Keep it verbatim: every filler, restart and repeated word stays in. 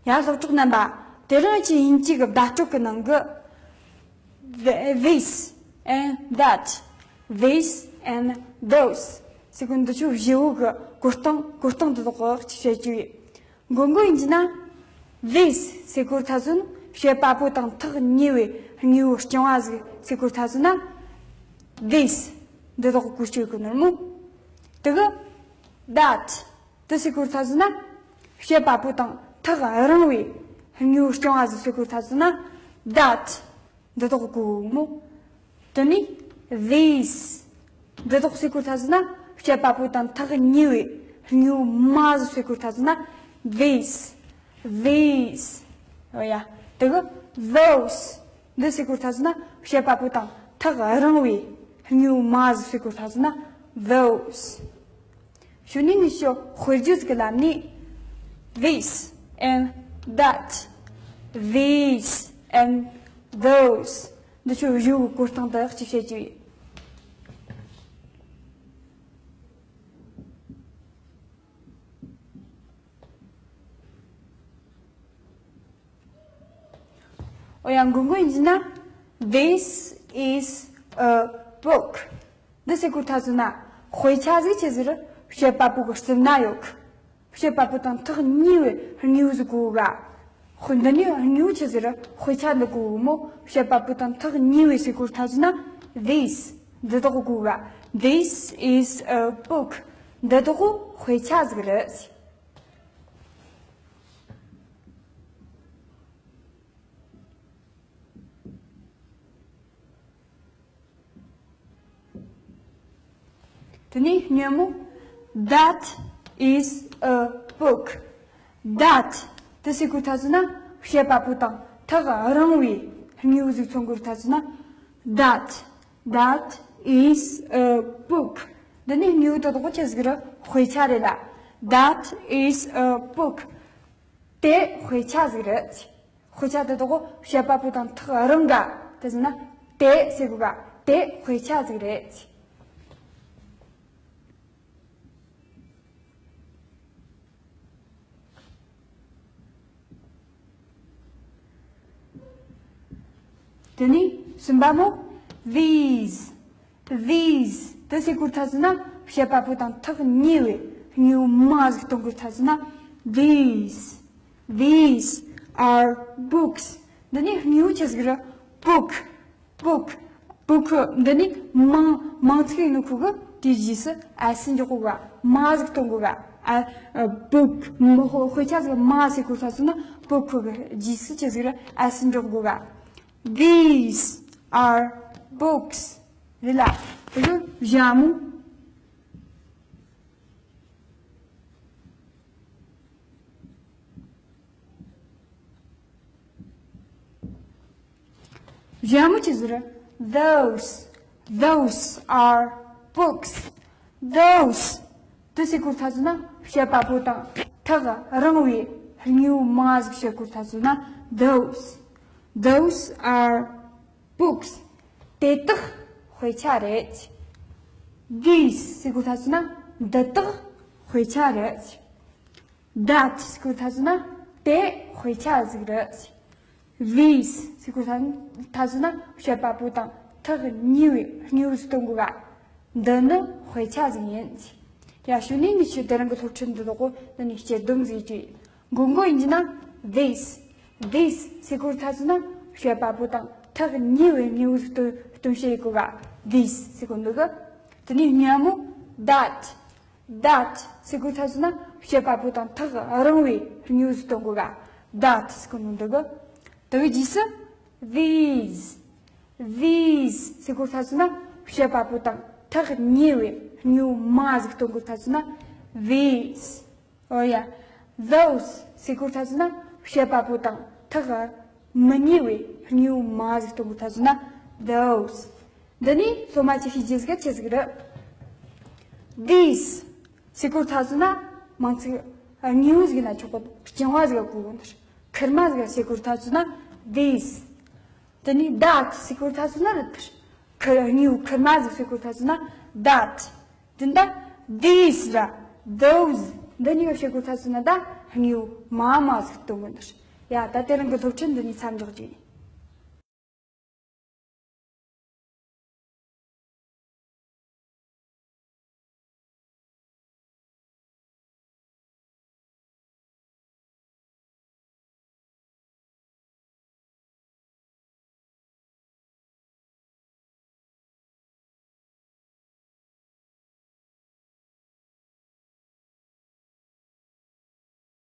ཡ། སློབ་གྲོགས་རྣམ་པ། དེ་རིང་ཁྱེད་དབྱིན་ཇི་གི་བརྡ་སྤྲོད་ཀྱི་ནང་གི this and that, this and those ཟེར་གོ་འདི་ཚོ་བཞི་བོ་གི་གོ་སྟངས་གོ་སྟངས་འདི་དག་གི་ཅིག་བཤད་རྒྱུ་ཡིན། མགོ་མགོ་ཡིན་གྱི་ན། this ཟེར་གོ་ཐ་ཚོ་ན་བྱེད་པ་པོ་དང་ཐག་ཉེ་བའི་དངོས་པོ་རྐྱང་བ་ཟིག་ཟེར་གོ་ཐ་ཚོ་ན། this འདི་དག་གི་གོ་ཆོད་གི་ནོར་མོ། དེ་གི་that དེ་ཟེར་གོ་ཐ་ཚོ་ན། བྱེད་པ་པོ་དང་ཐག་རིང་བའི་དངོས་པོ་རྐྱང་བ་ཟིག་ཟེར་གོ་ཐ་ཚོ་ན། that འདི་དག་གི་གོ་མོ། དེ་ནས་this འདི་དག་ཟེར་གོ་ཐ་ཚོ་ན། བྱེད་པ་པོ་དང་ཐག་ཉེ་བའི་དངོས་པོ་མ་ཟིག་ཟེར་གོ་ཐ་ཚོ་ན། this, this འོ་ཡ། དེ་གི་those འདི་ཟེར་གོ་ཐ་ཚོ་ན། བྱེད་པ་པོ་དང་ཐག་རིང་བའི་དངོས་པོ་མ་ཟིག་ཟེར་གོ་ཐ་ཚོ་ན། those གཞུག་ནས་ནི་ཤོ་དཔེར་བརྗོད་ཀྱི་ལམ་ནས། this and that, this and those འདི་ཚོ་བཞི་བོའི་གོ་སྟངས་དག་ཅིག་བཤད་རྒྱུ་ཡིན། འོ་ཡ། མགོ་མགོ་ཡིན་ན། This is a book. འདི་ཟེར་གོ་ཐ་ཚོ་ན། དཔེ་ཆ་ཟིག་ཆི་ཟིག་རེད། བྱེད་པ་པོ་གི་རྩིབ་ན་ཡོད་གི། བྱེད་པ་པོ་དང་ཐག་ཉེ་བའི་དངོས་པོ་ཟིག་གོ་ག། དཔེ་འདི་ནི་དངོས་པོ་ཆི་ཟིག་རེད། དཔེ་ཆ་འདི་གོ་གི་མོ། བྱེད་པ་པོ་དང་ཐག་ཉེ་བའི་ཟེར་གོ་ཐ་ཚོ་ན། this འདི་དག་གོ་ག། This is a book. འདི་དག་དཔེ་ཆ་ཟིག་རེད། དེ་ནས་སྔོན་མོ། That is a book. That དེ་ཟེར་གོ་ཐ་ཚོ་ན། བྱེད་པ་པོ་དང་ཐག་རིང་བའི་དངོས་པོ་ཟིག་མཚོན་གོ་ཐ་ཚོ་ན། That, that is a book. འདི་ནི་དངོས་པོ་དེ་དག་ཆི་ཟིག་རེད། དཔེ་ཆ་རེད་ལ། That is a book. དེ་དཔེ་ཆ་ཟིག་རེད། དཔེ་ཆ་དེ་དག་བྱེད་པ་པོ་དང་ཐག་རིང་ག། དེ་ཟེར་ན་དེ་ཟེར་གོ་ག། དེ་དཔེ་ཆ་ཟིག་རེད། དེ་ནས་གསུམ་པ་མོ། These, these དེ་ཟེར་གོ་ཐ་ཚོ་ན། བྱེད་པ་པོ་དང་ཐག་ཉེ་བའི་དངོས་པོ་མ་ཟིག་སྟོན་གོ་ཐ་ཚོ་ན། These, these are books. འདི་ནི་དངོས་པོ་ཆི་ཟིག་རེད། book, book, book འདི་ནི་མིང་མིང་ཚིག་ཡིན་ནོ་ཁོ་གི་དེའི་རྗེས་སུ་s འཇོག་གོ་ག། མ་ཟིག་སྟོན་གོ་ག། ཨ། ཨ། book མི་དཔེ་ཆ་ཟིག་མ་ཟེར་གོ་ཐ་ཚོ་ན། book གི་རྗེས་སུ་ཆི་ཟིག་རེད། s འཇོག་གོ་ག། These are books. རེད་ལ། དེ་གི་བཞག་མོ། བཞག་མོ་ཆི་ཟིག་རེད། Those, those are books. Those དེ་ཟེར་གོ་ཐ་ཚོ་ན། བྱེད་པ་པོ་དང་ཐག་རིང་བའི་དངོས་པོ་མ་ཟིག་བཤད་གོ་ཐ་ཚོ་ན། Those, those are books. དེ་དག་དཔེ་ཆ་རེད། These ཟེར་གོ་ཐ་ཚོ་ན། འདི་དག་དཔེ་ཆ་རེད། That ཟེར་གོ་ཐ་ཚོ་ན། དེ་དཔེ་ཆ་ཟིག་རེད། These ཟེར་གོ་ཐ་ཚོ་ན། བྱེད་པ་པོ་དང་ཐག་ཉེ་བའི་དངོས་པོ་ཟིག་སྟོན་གོ་ག། འདི་ནི་དཔེ་ཆ་ཟིག་ཡིན། ཡ། གཞུག་ནས་ནི་ཁྱོད་དེ་རིང་གི་སློབ་ཁྲིད་འདི་དག་གོ་འདི་ནས་སྤྱི་བསྡོམས་ཟིག་བྱོས། མགོ་མགོ་ཡིན་གྱི་ན། This, this ཟེར་གོ་ཐ་ཚོ་ན། བྱེད་པ་པོ་དང་ཐག་ཉེ་བའི་དངོས་པོ་ཟིག་སྟོན་སྟོན་བཤད་ཡི་གོ་ག། This ཟེར་གོ་འདི་གི། དེ་ནས་སྔོན་མོ། That, that ཟེར་གོ་ཐ་ཚོ་ན། བྱེད་པ་པོ་དང་ཐག་རིང་བའི་དངོས་པོ་ཟིག་སྟོན་གོ་ག། That ཟེར་གོ་ནོ་འདི་གི། དེ་གི་རྗེས་སུ། These, these ཟེར་གོ་ཐ་ཚོ་ན། བྱེད་པ་པོ་དང་ཐག་ཉེ་བའི་དངོས་པོ་མ་ཟིག་སྟོན་གོ་ཐ་ཚོ་ན། These འོ་ཡ། Those ཟེར་གོ་ཐ་ཚོ་ན། བྱེད་པ་པོ་དང་ཐག་མི་ཉེ་བའི་དངོས་པོ་མ་ཟིག་སྟོན་གོ་ཐ་ཚོ་ན། Those འདི་ནི་སློབ་མ་ཆེ་ཤོས་ཀྱི་ཟིག་ཆེ་ཟིག་རེད། These ཟེར་གོ་ཐ་ཚོ་ན། མིང་ཚིག་དངོས་པོ་ཟིག་ན་ཆོག་གོ། རྐྱང་བ་ཟིག་གོ་གོ་ནི། ཁེར་མ་ཟིག་ཟེར་གོ་ཐ་ཚོ་ན། These འདི་ནི་that ཟེར་གོ་ཐ་ཚོ་ན་རེད། ཁེར་དངོས་པོ་ཁེར་མ་ཟིག་ཟེར་གོ་ཐ་ཚོ་ན། That འདི་འདྲ། These ར། Those འདི་གཉིས་ཀ་བྱེད་དགོས་ཚར་སོང་ན་ད་དངོས་པོ་མ་མ་ཟིག་སྟོན་དགོས་འདུག་ཡ། ད་དེ་རིང་གི་སློབ་ཁྲིད་འདི་ནས་མཚམས་འཇོག་རྒྱུ་ཡིན།